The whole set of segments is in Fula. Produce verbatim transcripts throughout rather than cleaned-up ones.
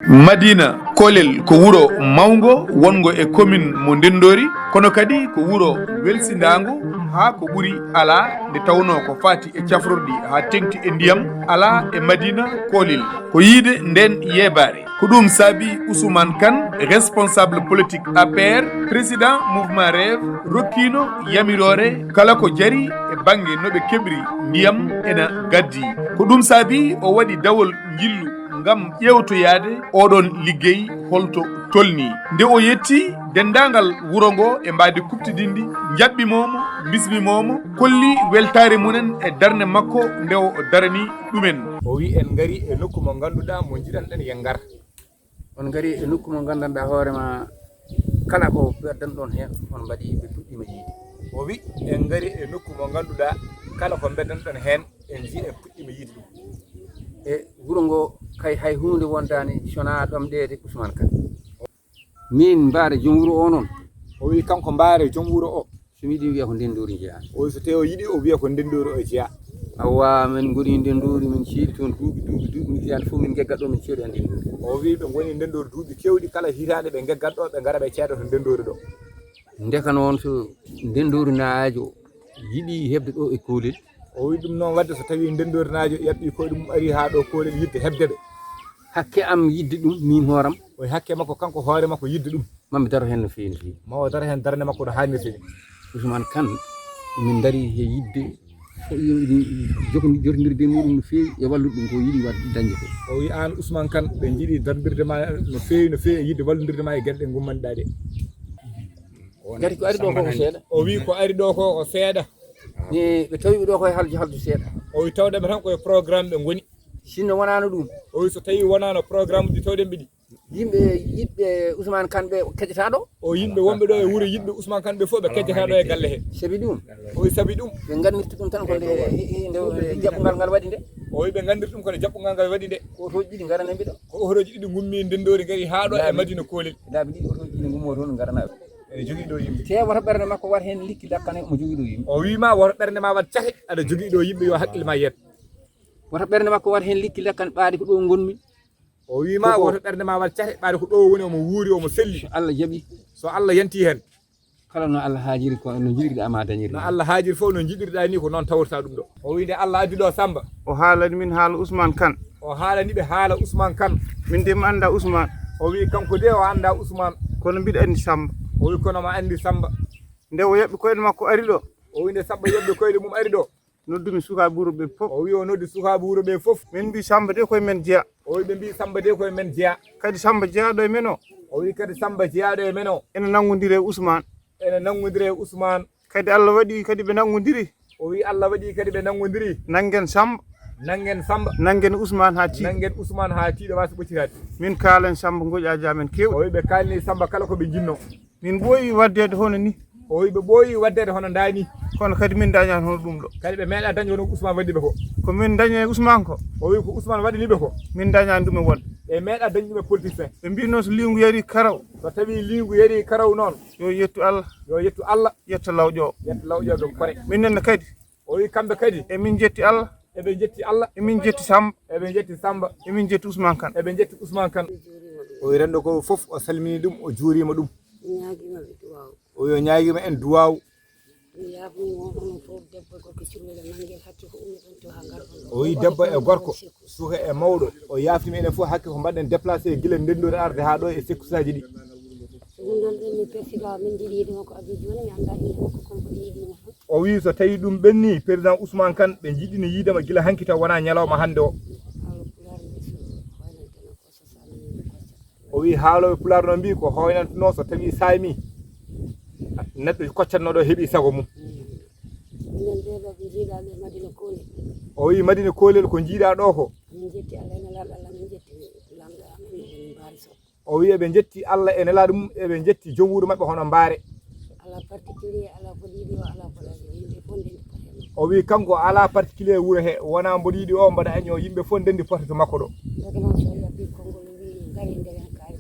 Madina Kolel ko wuro mawngo wonngo e commune mo Ndenndori, kono kadi ko wuro welsindaango haa ko ɓuri alaa, nde tawnoo ko faati e cafrorɗi haa teŋti e ndiyam alaa e Madina Kolel. Ko yiyde ndeen yeebaare. Ko ɗum saabi Ousmane Kane, responsable politique A P R, président mouvement Rêve, rokkiino yamiroore kala ko jari e bannge no ɓe keɓri ndiyam ena gaddi. Ko ɗum saabi o waɗi dawol njillu ngam ƴeewtoyaade oɗoon liggey holto tolnii. Nde o yetti denndaangal wuro ngo e mbaadi kuɓtidinndi, njaɓɓimoo mo, mbismimoo mo, kolli weltaare mumen e darnde makko nde o darani ɗumen. O wi en ngari e nokku mo ngannduɗaa mo njiɗanɗen yen ngar. On ngari e nokku mo nganndanɗaa hoore ma kala ko beddanɗon heen, on mbaɗi ɓe puɗɗiima yiide. O wi en ngari e nokku mo ngannduɗaa kala ko beddanɗon heen en nji en puɗɗiima yiide ɗum. E wuro ngo kay hay huunde wondaani so wonaa ɗomɗeede Ousmane Kane. Min Mbaare joom wuro o noon. O wi kanko Mbaare joom wuro o. So mi yiɗi wiya ko Ndenndori jeyaa. O wi so tawi o yiɗi o wiya ko Ndenndori o jeyaa. Awa min ngoni Ndenndori min ceedi toon duuɓi, duuɓi, duuɓi, min hitaande fof min ngeggat ɗo min ceedoya Ndenndori. O wi ɓe ngoni Ndenndori duuɓi keewɗi kala hitaande ɓe ngeggat ɗo ɓe ngara ɓe ceeda to Ndenndori ɗo. Ndeka noon so Ndenndori naajo yiɗi heɓde ɗo e Kolel. O wi ɗum noon waɗde so tawi Ndenndori naajo yaɓɓi koyɗe mum ari haa ɗo Kolel yiɗde heɓde ɓe. Hakke am yiɗde ɗum min hooram. O wi hakke makko kanko hoore makko yiɗde ɗum. Mami daro heen no feewi no feewi. Ma o daro heen darnde makko no haanirta ni. Ousmane Kane min ndarii he yiɗde jotondirde e muɗum no feewi e wallude ɗum ko yiɗi waɗ dañde ko. O wi aan Ousmane Kane ɓe njiɗi darndirde ma no feewi no feewi e yiɗde wallondirde ma e geɗe ɗe ngummanɗaa ɗe. Ngati ko ari ɗo ko ko seeɗa. O wi ko ari ɗo ko ko seeɗa. Ni ɓe tawi ɓe ɗo koye haljo haljo seeɗa. O wi tawde ɓe tan koye programme ɓe ngoni. Sinno wonaano ɗum. O wi so tawi wonaano programme ɗi tawɗen ɓe ɗi. Yimɓe yiɗɓe Ousmane Kane ɓe keƴata ɗo. O yimɓe wonɓe ɗo e wuro yiɗɓe Ousmane Kane ɓe fof ɓe keƴata ɗo e galle he. Sabi ɗum. O wi sabi ɗum. Ɓe nganndirta ɗum tan ko nde nde jaɓɓungal ngal waɗi nde. O wi ɓe nganndirta ɗum ko nde jaɓɓungal ngal waɗi nde. Ko otoji ɗiɗi ngarani ɓe ɗo. Ko otoji ɗiɗi ngummi Ndenndori ngari haa ɗo e Madina Kolel. Laabi ɗiɗi otoji ɗiɗi ngummo toon ngarana ɓe. Ene jogii ɗo yimɓe. Te woto ɓernde makko wat heen likki lakkane omo jogii ɗo yimɓe. O wi ma woto ɓernde ma wat cate aɗa jogii ɗo yimɓe yo haqqille ma yet. Woto ɓernde makko wat heen likki lakkane ɓaade ko ɗo ngonmi. O wi ma woto ɓernde ma wat cate ɓaade ko ɗo woni omo wuuri omo selli. So Allah jaɓi. So Allah yanti heen. Kala no Allah haajiri ko no njiɗirɗa ma dañir. No Allah haajiri fof no njiɗirɗa ni ko noon tawrata ɗum ɗo. O wi nde Allah addi ɗo Samba. O haalani min haala Ousmane Kane. O haalani ɓe haala Ousmane Kane. Min de mi annda Ousmane. O wi kanko de o annda Ousmane. Kono mbiɗa anndi Samba. O wi kono ma anndi Samba. Nde o yaɓɓi koyɗe makko ari ɗo. O wi nde Samba yaɓɓi koyɗe mum ari ɗo. Noddumi sukaaɓe wuro ɓe fof. O wi o noddi sukaaɓe wuro ɓe fof. Min mbi Samba de koye men jeya. O wi ɓe mbi Samba de koye men jeya. Kadi Samba jeyaaɗo e men o. O wi kadi Samba jeyaaɗo e men o. Ene nanngondiri e Ousmane. Ene nanngondiri e Ousmane. Kadi Allah waɗi kadi ɓe nanngondiri. O wi Allah waɗi kadi ɓe nanngondiri. Nanngen Samba. Nanngen Samba. Nanngen Ousmane haa tiiɗo. Nanngen Ousmane haa tiiɗo wasa ɓoccitaade. Min kaalen Samba ngoƴaaji amen keewɗi. O wi ɓe kaalni Samba kala ko ɓe njinnoo. Min ɓooyi waɗdeede hono ni. O wi ɓe ɓooyi waɗdeede hono ndaa ni. Kono kadi min ndañaani hono ɗum ɗo. Kadi ɓe meeɗa dañde hono Ousmane waɗi ɓe ko. Ko min ndañi e Ousmane ko. O wi ko Ousmane waɗani ɓe ko. Min ndañaani ɗum e wonde. Ɓe meeɗa dañde ɗum e politicien. Ɓe mbii noon so liingu yari karaw. So tawi liingu yari karaw noon. Yo yettu Allah. Yo yettu Allah. Yetta lawƴo o. Yetta lawƴo ɓe kore. Minen ne kadi. O wi kamɓe kadi. Emin njetti Allah. Eɓe njetti Allah. Emin njetti Samba. Eɓe njetti Samba. Emin njetti Ousmane Kane. Eɓe njetti Ousmane Kane. O wi renndo ko fof o salmini ɗum o juurima ɗum. Ñaagiima ɓe duwaaw. O wi o ñaagiima en duwaaw. Mi yaafnii mo onon fof debbo e gorko cukalel e mangel hakke ko ummi ɗon to haa ngarɗon ɗo. O wi debbo e gorko suka e mawɗo o yaafnima enen fof hakke ko mbaɗɗen déplacé gila Ndenndori arde haa ɗo e sekkusaaji ɗi. So ɗum ɗon ɓenni président min njiɗi yiide makko addi jooni mi annda innde makko kanko ɓe yiɗi mo tan. O wi so tawi ɗum ɓenni président Ousmane Kane ɓe njiɗini yiidema gila hanki taw wona ñalawma hannde o. Haala pulaar nde so hoynanteno ko so salmini gocca. O wi haalooɓe pulaar no mbi ko hoynantuno so tawi saymi neɗɗo koccatnoɗo heɓi sago mum. Minen ɓeeɗo ɓe njiiɗa ɓe Madina Kolel. O wi Madina Kolel ko njiiɗa ɗo ko. Min njetti Allah e Nelaaɗo Allah min njetti lamɗo amen Mbaari Sow. O wi eɓe njetti Allah e Nelaaɗo mum eɓe njetti joom wuuro maɓɓe hono Mbaare. Ala particulier ala boɗiiɗo ala boɗaɗo yimɓe fof ndendi pote. O wi kanko ala particulier wuuro he wona mboɗiiɗi o mbaɗa año yimɓe fof ndendi pote to makko ɗo. Ndeke noon so yaɓɓi konngol wi ngari ndewen kaari.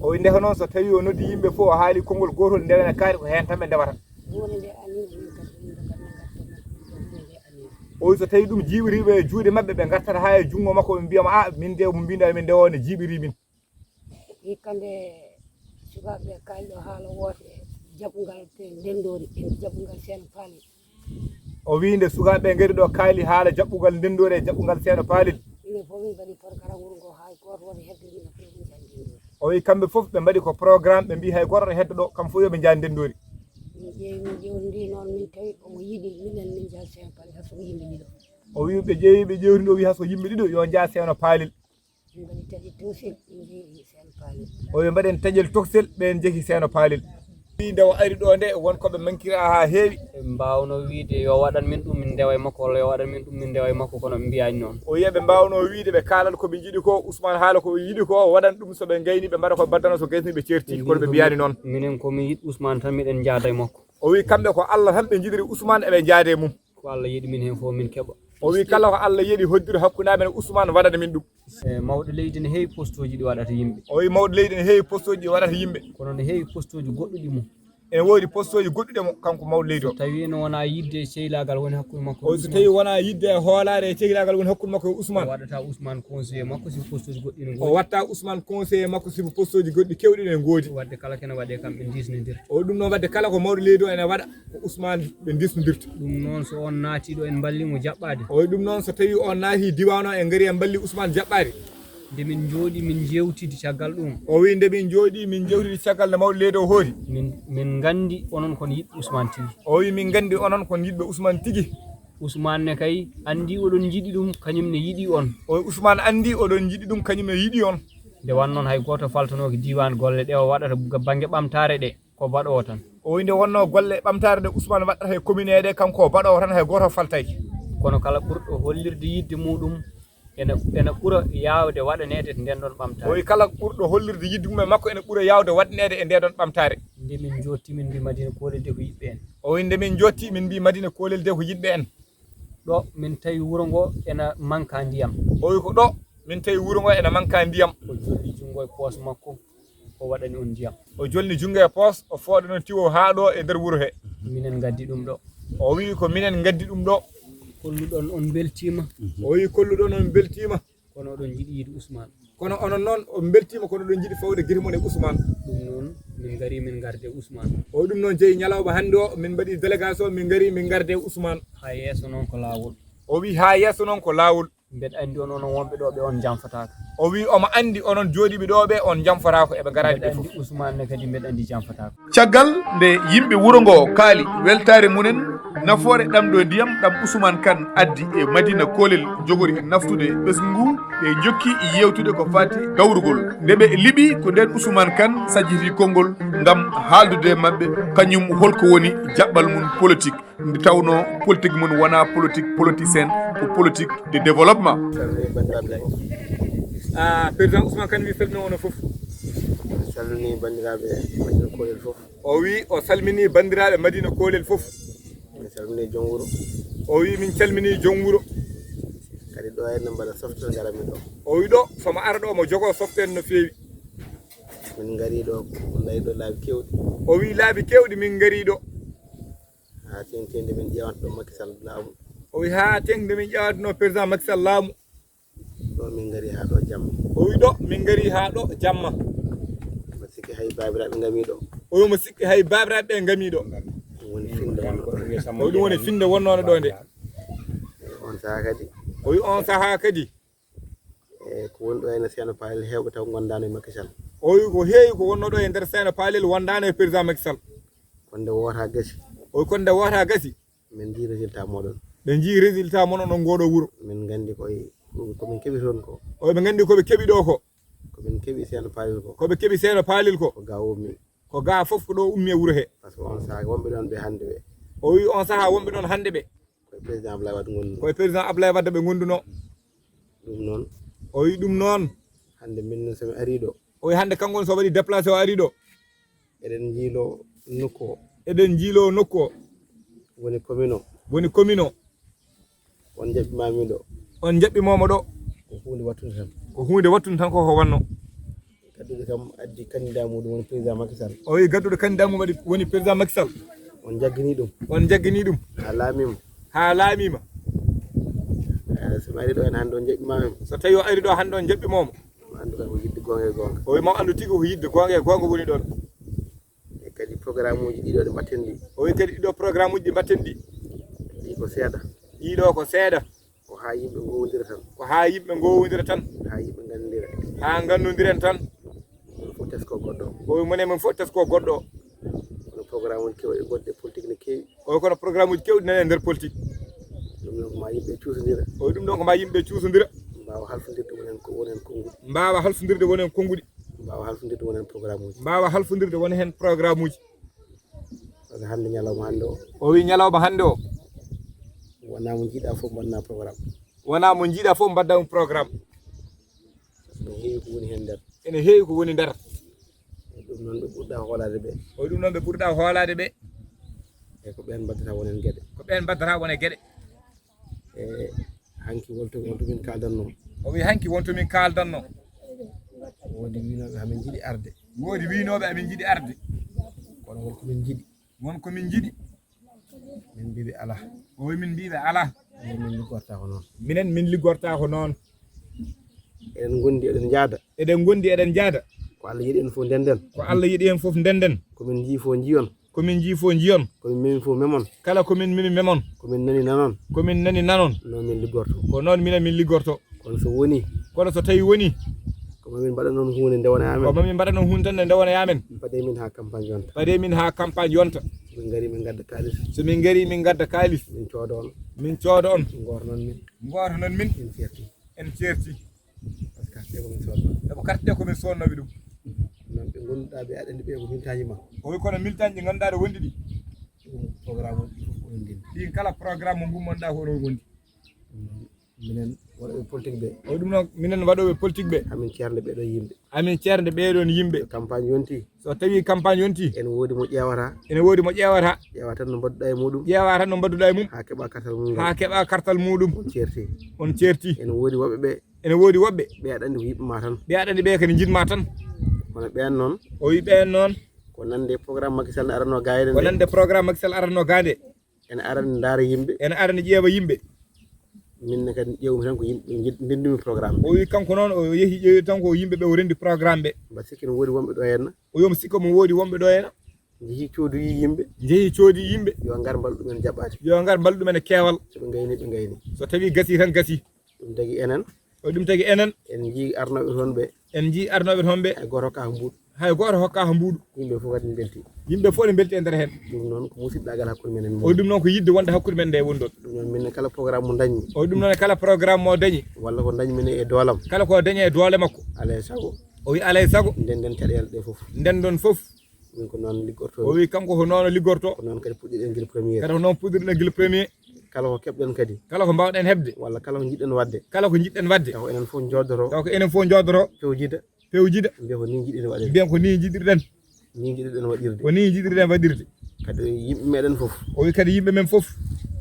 O wi ndeke noon so tawi o noddi yimɓe fof o haali konngol gotol ndewen kaari ko heen tan ɓe ndewata. Woni nde ani min kadi min nde ngarta nde ani. O wi so tawi ɗum jiiɓiriɓe e juuɗe maɓɓe ɓe ngartata ha e junngo makko ɓe mbiyama a min de mo mbinɗa min nde o ne jiiɓiri min. Hikka nde sukaaɓe kaali ɗo haala woote jaɓɓungal te ndenndoori e jaɓɓungal Seeno Paalel. O wii nde sukaaɓe ngari ɗo kaali haala jaɓɓungal ndenndoori e jaɓɓungal Seeno Paalel. Minen fof min mbaɗi programme wuro ngo hay gooto woote hedde min fof min njaha ndenndoori. O wii kamɓe fof ɓe mbaɗi ko programme ɓe mbii hay gooto heddo ɗo kam fof yo ɓe njaha ndenndoori. Min ƴeewi min ƴeewndi noon min tawi omo yiɗi minen min njaha Seeno Paalel hay so ko yimɓe ɗiɗo. O wii ɓe ƴeewi ɓe ƴeewndi o wii hay so yimɓe ɗiɗo yo njaha Seeno Paalel. Min mbaɗi taƴe towsel min njehi Seeno Paalel. O wi mbaɗen taƴel toksel ɓeen njehi Seeno Paalel. Fii nde o ari ɗoo nde won ko ɓe mankira haa heewi. Ɓe mbaawno wiyde yo waɗan min ɗum min ndewa e makko walla yo waɗan min ɗum min ndewa e makko kono ɓe mbiyaani noon. O wiya ɓe mbaawno wiyde ɓe kaalan ko ɓe njiɗi ko Ousmane haala ko ɓe yiɗi ko o waɗan ɗum so ɓe ngayni ɓe mbaɗa ko ɓe mbaddana so gaysni ɓe ceerti kono ɓe mbiyaani noon. Minen ko min yiɗ Ousmane tan miɗen njaada e makko. O wi kamɓe ko Allah tan ɓe njiɗiri Ousmane eɓe njaada e mum. Ko Allah yeɗi min heen fof min keɓa. O wi kala ko Allah yeɗi hoddiri hakkunde amen e Ousmane waɗana min ɗum. E mawɗo leydi ne heewi postooji ɗi waɗata yimɓe. O wi mawɗo leydi ne heewi postooji ɗi waɗata yimɓe. Kono ne heewi postooji goɗɗuɗi mo. Ene woodi postooji goɗɗuɗi mo kanko mawɗo leydi o. So tawi ne wonaa yiɗde e ceylaagal woni hakkunde makko. O so tawi wonaa yiɗde e hoolaare e ceylaagal woni hakkunde makko e Ousmane. O waɗata Ousmane conseiller makko si postooji goɗɗi ne ngoodi. O watta Ousmane conseiller makko si postooji goɗɗi kewɗi ne ngoodi. Waɗde kala kene waɗe kam ɓe ndisnodira. O ɗum noon waɗde kala ko mawɗo leydi o ene waɗa. Ko Ousmane ɓe ndisnodirta. Ɗum noon so on naati ɗo en mballi mo jaɓɓaade. O wi ɗum noon so tawii on naati diiwaan o en ngarii en mballi Ousmane jaɓɓaade. Nde min njooɗii min njeewtidi caggal ɗuum. O wi nde min njooɗii min njeewtidi caggal nde mawɗo leydi o hoori. Min min nganndi onon kon yiɗɓe Ousmane tigi. O wi min nganndi onon kon yiɗɓe Ousmane tigi. Ousmane ne kay anndii oɗon njiɗi ɗum kañum ne yiɗi on. O wi Ousmane anndii oɗon njiɗi ɗum kañum ne yiɗi on. Nde wano noon hay gooto faltanooki diiwaan golle ɗe o waɗata bannge ɓamtaare ɗe. Ko baɗoowo tan. O wi nde wonnoo golle ɓamtaare ɗe Ousmane waɗata e commune ɗe kanko o baɗoowo tan hay gooto faltaaki. Kono kala ɓurɗo hollirde yiɗde muuɗum ene ene ɓura yaawde waɗaneede ndeen ɗoon ɓamtaare. O wi kala ɓurɗo hollirde yiɗde mum e makko ene ɓura yaawde waɗaneede e ndee ɗoon ɓamtaare. Nde min njootti min mbii Madina Koolel de ko yiɗɓe en. O wi nde min njootti min mbii Madina Koolel de ko yiɗɓe en. Ɗo min tawi wuro ngo ena manka ndiyam. O wi ko ɗo min tawi wuro ngo ena manka ndiyam. O jolni junngo e poos makko. O waɗani on ndiyam. O jolni junngo e poos, o fooɗa noon tiwo haa ɗo e nder wuro he. Minen ngaddi ɗum ɗo. O wiyi ko minen ngaddi ɗum ɗo. Kolluɗon on mbeltiima. O wiyi kolluɗon on mbeltiima. Kono oɗon njiɗi yiide Ousmane. Kono onon noon on mbeltiima kono oɗon njiɗi fawde gite mon e Ousmane. Ɗum noon min ngarii min ngarde Ousmane. O ɗum noon jeyi ñalawma hannde o min mbaɗii délégation min ngarii min ngarde Ousmane. Haa yeeso noon ko laawol. O wiyi haa yeeso noon ko laawol. Mbeɗa anndi onon wonɓe ɗo ɓe on jamfataako. O wi omo anndi onon jooɗiiɓe ɗo ɓe on jamfotaako eɓe ngaraani ɓe fof. Ousmane ne kadi mbeɗa anndi jamfataako. Caggal nde yimɓe wuro ngoo kaali weltaare mumen nafoore ɗamɗo ndiyam ɗam Ousmane Kane addi e Madina Koolel jogori naftude ɓesngu nguu, ɓe njokki yeewtude ko faati dawrugol. Nde ɓe liɓi ko ndeen Ousmane Kane sajjiti konngol ngam haaldude e maɓɓe kañum holko woni jaɓɓal mum politik. Nde tawnoo politik mum wonaa politik politicienne, ko politik de développement. Salmini banndiraaɓe Layɓe. Ah, président Ousmane Kane wi salmini onon fof. Salmini banndiraaɓe Madina Koolel fof. O wi o salmini banndiraaɓe Madina Koolel fof. Min salmini joom wuro. O wi min calmini joom wuro. Kadi ɗo henno mbaɗa softe ngara min ɗo. O wi ɗo somo ara ɗo mo jogo softe no feewi. Min ngari ɗo, min ngari ɗo laabi kewɗi. O wi laabi kewɗi min ngari ɗo. Haa teŋti nde min ƴeewata ɗo Macky Sall laamu. O wi haa teŋti nde min ƴeewata ɗo président Macky Sall laamu. Ɗo min ngari haa ɗo jamma. O wi ɗo min ngari haa ɗo jamma. Mo sikki hay baabiraaɓe ngami ɗo. O wi mo sikki hay baabiraaɓe ɓe ngami ɗo. Ɗum woni finde wonno ɗo. O wi ɗum woni finde wonnono ɗo nde. On sahaa kadi. O wi on sahaa kadi. E ko woni ɗo ene Seeno Paalel heewɓe taw ngondaano e Macky Sall. O wi ko heewi ko wonno ɗo e nder Seeno Paalel wondaano e président Macky Sall. Kono nde woota gasi. O wi kono nde woota gasi. Min njii résultat moɗon. Ɓe njii résultat mon onon ngooɗo wuro. Min nganndi koye ɗum ko min keɓi toon ko. O ɓe nganndi ko ɓe keɓi ɗo ko. Ko min keɓi seeno paalel ko. Ko ɓe keɓi seeno paalel ko. Ko ga ummi. Ko ga fof ko ɗo ummi e wuro he. Parce que on saha wonɓe ɗon ɓe hannde ɓe. O wi on saha wonɓe ɗon hannde ɓe. Koye président Ablaye Wade ngonduno. Koye président Ablaye Wade ɓe ngonduno. Ɗum noon. O wi ɗum noon. Hannde min noon somi ari ɗo. O wi hannde kanko so waɗi déplacé o ari ɗo. Eɗen njiilo nokku o. Eɗen njiilo nokku o. Woni commune o. Woni commune o. On njaɓɓimaami ɗo. On njaɓɓimooma ɗo. Ko huunde wattunde tan. Ko huunde wattunde tan ko ko wannoo. Gadduɗo kam addi candidat muɗum woni président Macky Sall. O wi gadduɗo candidat mum waɗi woni président Macky Sall. On njagginii ɗum. On njagginii ɗum. Haa laamiima. Haa laamiima. Eh, so mi ari ɗo hannde hannde on njaɓɓimaami. So tawii o ari ɗo hannde on njaɓɓimooma. Anndu kadi ko yiɗde goonga e goonga. O wi ma anndu tigi ko yiɗde goonga e goonga woni ɗoon. E kadi programme uji ɗiɗo ɗi mbatten ɗi. O wi kadi ɗiɗo programme uji ɗi mbatten ɗi. Ɗi ko seeɗa. Ɗiɗo ko seeɗa. Ko haa yimɓe ngowondira tan. Ko haa yimɓe ngowondira tan. Haa yimɓe nganndira. Haa ngannondiren tan. Minen fof tesko goɗɗo. O wi minen fof tesko goɗɗo. Kono programme uji kewɗi goɗɗi e politique ne keewi. O wi kono programme uji kewɗi nana e nder politique. Ɗum noon ko ma yimɓe cuusondira. O wi ɗum ɗoon ko ma yimɓe cuusondira. Mbaawa halfondirde wonen ko wonen konnguɗi. Mbaawa halfondirde wonen konnguɗi. Mbaawa halfondirde wonen programme uji. Mbaawa halfondirde won heen programme uji. Parce que hannde ñalawma hannde o. O wi ñalawma hannde o. Wonaa mo njiiɗa fof mbaɗna programme. Wonaa mo njiiɗa fof mbaɗda ɗum programme. Ene heewi ko woni heen nder. Ene heewi ko woni nder. Ɗum noon ɓe ɓurɗa hoolaade ɓe. O wi ɗum noon ɓe ɓurɗa hoolaade ɓe. E ko ɓeen mbaddata wonen geɗe. Ko ɓeen mbaddata wone geɗe. E hanki wonto, wonto min kaaldanno. O wi hanki wonto min kaaldanno. Woodi wiinooɓe amin njiɗi arde. Woodi wiinooɓe amin njiɗi arde. Kono won ko min njiɗi. Won ko min njiɗi. Min mbiiɓe alaa. O wi min mbiiɓe alaa. Minen min liggortaako noon. Minen min liggortaako noon. Eɗen ngondi eɗen njaada. Eɗen ngondi eɗen njaada. Ko Allah yiɗi en fof ndenden. Ko Allah yiɗi en fof ndenden. Ko min njii fof njiyon. Ko min njii fof njiyon. Ko min memi fof memon. Kala ko min memi memon. Ko min nani nanon. Ko min nani nanon. No min liggorto. Ko noon minen min liggorto. Kono so woni. Kono so tawi woni. Ko mamin mbaɗa noon huunde nde wona amen. Ko mamin mbaɗa noon huunde tan nde wona amen. Paɗe min haa campagne yonta. Paɗe min haa campagne yonta. So min ngari min ngadda kaalis. So min ngari min ngadda kaalis. Min cooda on. Min cooda on. Gooto noon min. Gooto noon min. En ceerti. En ceerti. Parce que carte ɗe ko min soodnoo. Sabu carte ɗe ko min soodnooɓe ɗum. Noon ɓe ngonnduɗaa ɓe aɗa anndi ɓe ko militaaji ma. O wi kono militaaji ɗi ngannduɗaa ɗo wondi ɗi. Ɗum programme uji ɗi fof ko ɗum ndenndi. Ɗin kala programme mo ngummonɗaa ko ɗo wondi. Minen waɗooɓe politique ɓe. O wi ɗum noon minen waɗooɓe politique ɓe. Amin ceernde ɓee ɗoo yimɓe. Amin ceernde ɓee ɗoon yimɓe. So campagne yonti. So tawi campagne yonti. Ene woodi mo ƴeewata. Ene woodi mo ƴeewata. Ƴeewa tan no mbaɗduɗaa e muɗum. Ƴeewa tan no mbaɗduɗaa e mum. Haa keɓa kartal mum ngal. Haa keɓa kartal muɗum. On ceerti. On ceerti. Ene woodi woɓɓe ɓe. Ene woodi woɓɓe. Ɓe aɗa anndi ko yiɗma tan. Ɓe aɗa anndi ɓe kadi njiɗma tan. Kono ɓeen noon. O wi ɓeen noon. Ko nande programme Macky Sall aranno gaayde. Ko nande programme Macky Sall aranno gaayde. Ene arani ndaara yimɓe. Ene arani ƴeewa yimɓe. Min ne kadi ƴeewmi tan ko yimɓe njiɗ-, ndendumi programme. O wi kanko noon o yehi ƴeewi tan ko yimɓe ɓe o renndi programme ɓe. Mba sikki no woodi wonɓe ɗo henna. O wi omo sikka mo woodi wonɓe ɗo henna. Njehi coodii yimɓe. Njehi coodii yimɓe. Yo ngar mbaɗa ɗumen jaɓɓaade. Yo ngar mbaɗa ɗumen e keewal. So ɓe ngayni ɓe ngayni. So tawi gasi tan gasi. Ɗum tagi enen. O ɗum tagi enen. En njii arnooɓe toon ɓe. En njii arnooɓe toon ɓe. Hay gooto hokkaaka mbuuɗu. Hay gooto hokkaaka mbuuɗu. Yimɓe fof kadi mbelti. Yimɓe fof ne mbelti e nder heen. Ɗum noon ko musiɗɗaagal hakkunde men e mum. O ɗum noon ko yiɗde wonde hakkunde men nde woni ɗoon. Ɗum noon min kala programme mo dañmi. O ɗum noon kala programme mo dañi. Walla ko dañmi ne e doolam. Kala ko dañi e doole makko. Alaa e sago. O wi alaa e sago. Ndenden caɗeele ɗe fof. Ndendon fof. Min ko noon liggorto. O wi kanko ko noon liggorto. Ko noon kadi puɗɗiɗen gila premier. Kadi ko noon puɗɗiɗen gila premier. Kala ko keɓɗen kadi. Kala ko mbaawɗen heɓde. Walla kala ko njiɗɗen waɗde. Kala ko njiɗɗen waɗde. Taw ko enen fof njooɗoto. Taw ko enen fof njooɗoto. Pewjida. Pewjida. Mbiya ko ni njiɗɗen waɗirde. Mbiya ko ni njiɗirɗen. Ni njiɗirɗen waɗirde. Ko ni njiɗirɗen waɗirde. Kadi yimɓe meɗen fof. O wi kadi yimɓe men fof.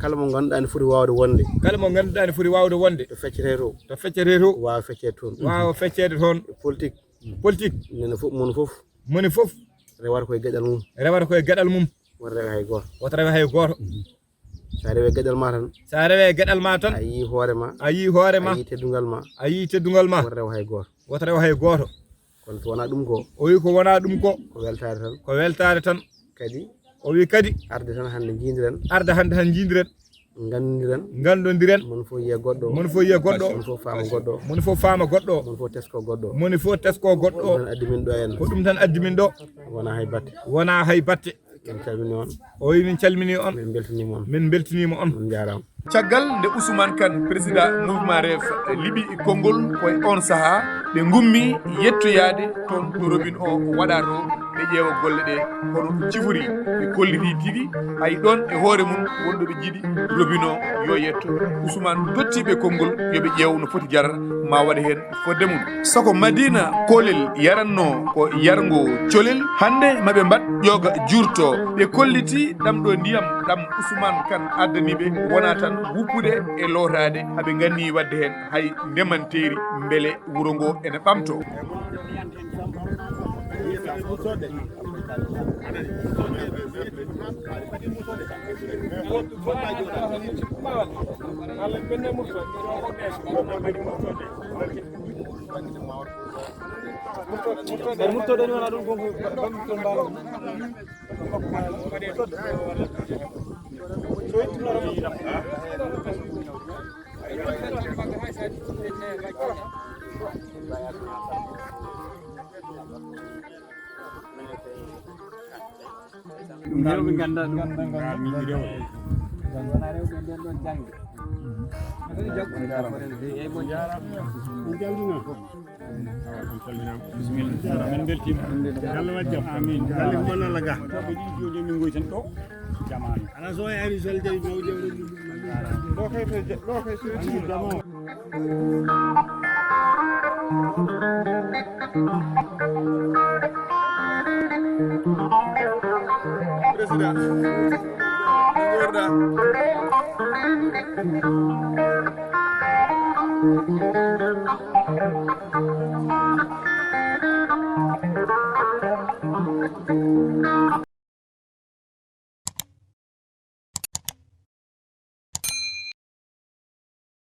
Kala mo ngannduɗaa ne foti waawde wonde. Kala mo ngannduɗaa ne foti waawde wonde. To feccete to. To feccete to. Waawa feccede toon. Waawa feccede toon. Politique. Politique. Nene fof, mon fof. Moni fof. Rewata koye geɗal mum. Rewata koye geɗal mum. Wota rewe hay gooto. Wota rewe hay gooto. Sa rewe geɗal ma tan. Sa rewe geɗal ma tan. A yii hoore ma. A yii hoore ma. A yii teddungal ma. A yii teddungal ma. Wota rewe hay gooto. Wota rewe hay gooto. Kono so wonaa ɗum ko. O wi ko wonaa ɗum ko. Ko weltaare tan. Ko weltaare tan. Kadi. O wi kadi. Arde tan hannde njiidiren. Arde hannde tan njiidiren. Ngandiren. Ngandondiren. Mon fof yiya goɗɗo. Mon fof yiya goɗɗo. Mon fof faama goɗɗo. Mon fof faama goɗɗo. Mon fof tesko goɗɗo. Moni fof tesko goɗɗo. Ɗum tan addi min ɗo en. Ko ɗum tan addi min ɗo. Wonaa hay batte. Wonaa hay batte. Min calmini on. O wi min calmini on. Min mbeltaniima on. Min mbeltaniima on. On njaaraama. Caggal nde Ousmane Kane, président mouvement Rêve, liɓi konngol, ko e oon sahaa ɓe ngummi yettoyaade toon to robinet o waɗaa to, ɓe ƴeewa golle ɗe hono ɗum cifori. Ɓe kolliti tigi hay ɗoon e hoore mum wonɗo ɓe njiɗi robinet o yo yetto. Ousmane totti ɓe konngol yo ɓe ƴeew no foti jarar, ma waɗe heen fodde mum. Soko Madina Kolel yaranno ko yarngo colel, hannde maɓe mbaɗ ƴooga juurto. Ɓe kolliti ɗam ɗo ndiyam ɗam Ousmane Kane addani ɓe, wona tan wuppude e lootaade, haɓe nganni waɗde heen hay ndemanteeri, mbele wuro ngo ene ɓamto. Ɓe muttoɗen wona ɗum ko bam to mbalo. Ɗum rewɓe nganndaa ɗum. Wona rewɓe nden ɗon jannge. Bismillah. Min mbeltiima. Yalla waɗ jam. Amin. Yalla ko Allah ga. Ko ɓe ɗiɗi jooɗi min ngoy tan ɗo. Jamaanu. Ana so e ari sal jawi mawje. Ɗo kay to je-, ɗo kay so e jamaanu. Président. Gorda.